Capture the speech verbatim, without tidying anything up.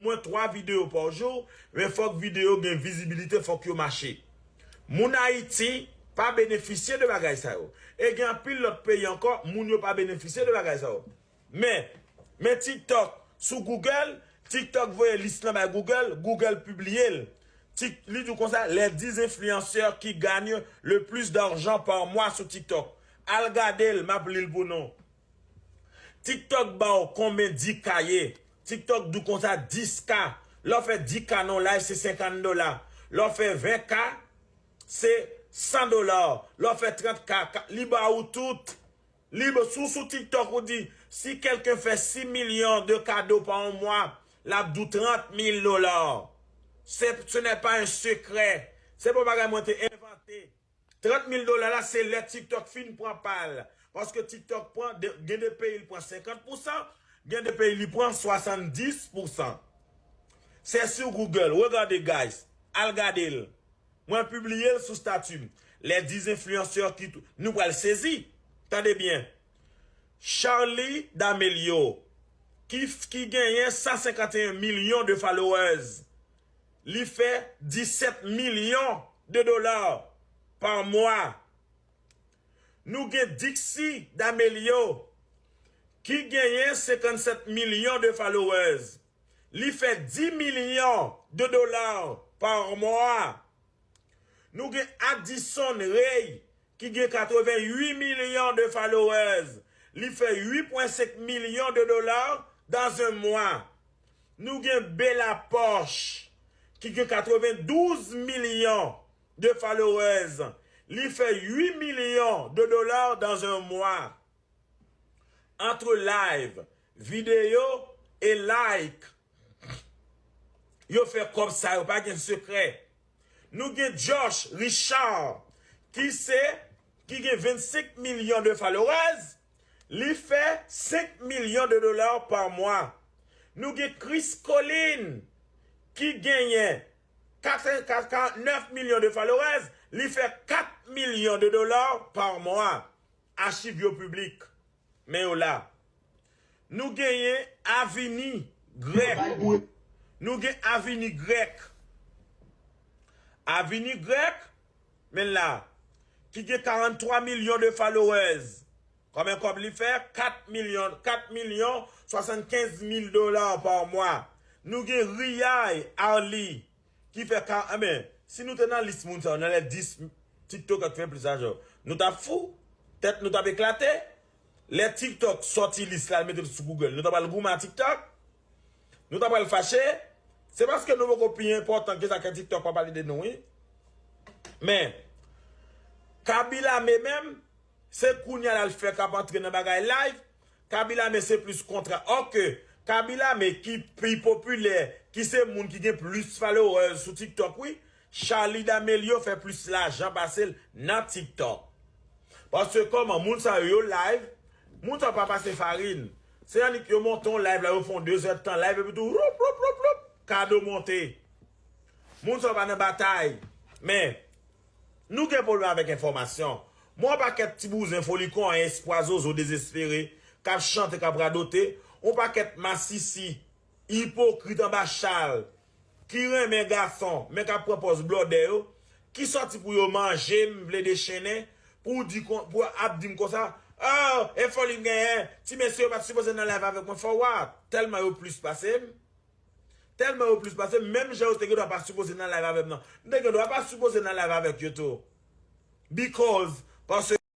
omwen twa videyo pa jou, men fòk videyo gen vizibilite, fòk yo mache. Moun Ayiti pa benefisye de bagay sa yo. E gen anpil lòt peyi ankò, moun yo pa benefisye de bagay sa yo. Men, men TikTok sou Google, TikTok voye lis lan bay Google, Google pibliye l. Tik, li di w konsa, les dix influenceurs qui gagnent le plus d'argent par mois sou TikTok. Al gade l, m ap li l pou nou. TikTok ba w konbyen dis K ye. TikTok di w konsa dis K. Lè w fè dis K nan live, se senkant dola. Lè w fè ven K, se san dola. Lè w fè trant K, ka- li ba ou tout. Li ba- sou, sou TikTok ou di, si kèlken fè sis milyon de kado pa yon mwa, l ap di w trant mil dola. Se, ce n'est pas un secret. Se pa bagay mwen te envante. Trant mil dola la, se lè TikTok fin pran pa l. Paske TikTok pran, de- gen de peyi li pran senkant pousan, gen de peyi li pran swasanndis pousan. Se sou Google. Regardez, guys. Al gade l. Mwen pibliye l sou stati m. Les dix influenceurs qui tou-, nou pral sezi. Tande byen. Charli D'Amelio, ki, ki genyen san senkanteyen milyon de followers. Li fè disèt milyon de dola pa mwa. Nou gen Dixie D'Amelio, ki genyen senkannsèt milyon de followers. Li fè dis milyon de dola pa mwa. Nou gen Addison Rae, ki gen katrevenn uit milyon de followers. Li fè uit pwen senk milyon de dola dans un mois. Nou gen Bella Poarch, ki gen katrevendouz milyon de followers. Li fè uit milyon de dola dans un mois. Entre live, videyo e like, yo fè kòb sa yo, pa gen sekrè. Nou gen Josh Richard, ki se, ki gen vennsenk milyon de followers, li fè senk milyon de dola pa mwa. Nou gen Chris Colin, ki genyen kat, kat, karantnèf milyon de followers, li fè kat milyon de dola pa mwa. Achiv yo piblik. Men yo la. Nou genyen Avini Grèk. Nou gen Avini Grèk. Avini Grèk, men la, ki gen karantwa milyon de followers. Konbyen kòb li fè? Kat milyon, kat milyon swasannkenz mil dola pa mwa. Nou gen Riyay Arly, ki fè ka, enben, si nou te nan lis moun sa yo, nan lè dis TikTok ki fè plis lajan, nou t ap fou, tèt nou t ap eklate. Lè TikTok sòti lis la, l mete l sou Google, nou ta pral goumen a TikTok? Nou ta pral fache? Se paske nou poko pi enpòtan ke sa ke TikTok pa pale de nou, wi. Men, Kabila Me menm, se kounye a l al fè k ap antre nan bagay live. Kabila Me se plis kontra. Òke, Kabila Me ki pi popilè, ki se moun ki gen plis followers sou TikTok, wi. Charli D'Amelio fè plis lajan pase l nan TikTok. Paske kòman moun sa yo, yo live, moun sa yo pa pase farin. Se annik yo monte yon live la, yo fè yon de zè tan live, epi tou, loup, loup, loup, loup, kado monte. Moun sa yo pa nan batay. Men, nou gen pwoblèm avèk enfòmasyon. Mwen yon pakèt ti bouzen foli konyen, espwa zozo dezespere, k ap chante, k ap radote, yon pakèt masisi, ipokrit anba chal, ki renmen gason, men k ap pran pòz blòdè yo, ki sòti pou yo manje m, vle dechennen, pou di kon, pou ap di m konsa, oh, e foli m genyen, ti mesye yo pa t sipoze nan live avèk mwen, for what? Tèlman yo plis pase m. Tèlman yo plis pase m, menm jan yo te gen dwa pa sipoze nan live avè m nan. M te gen dwa pa sipoze nan live avèk yo tou. Because, paske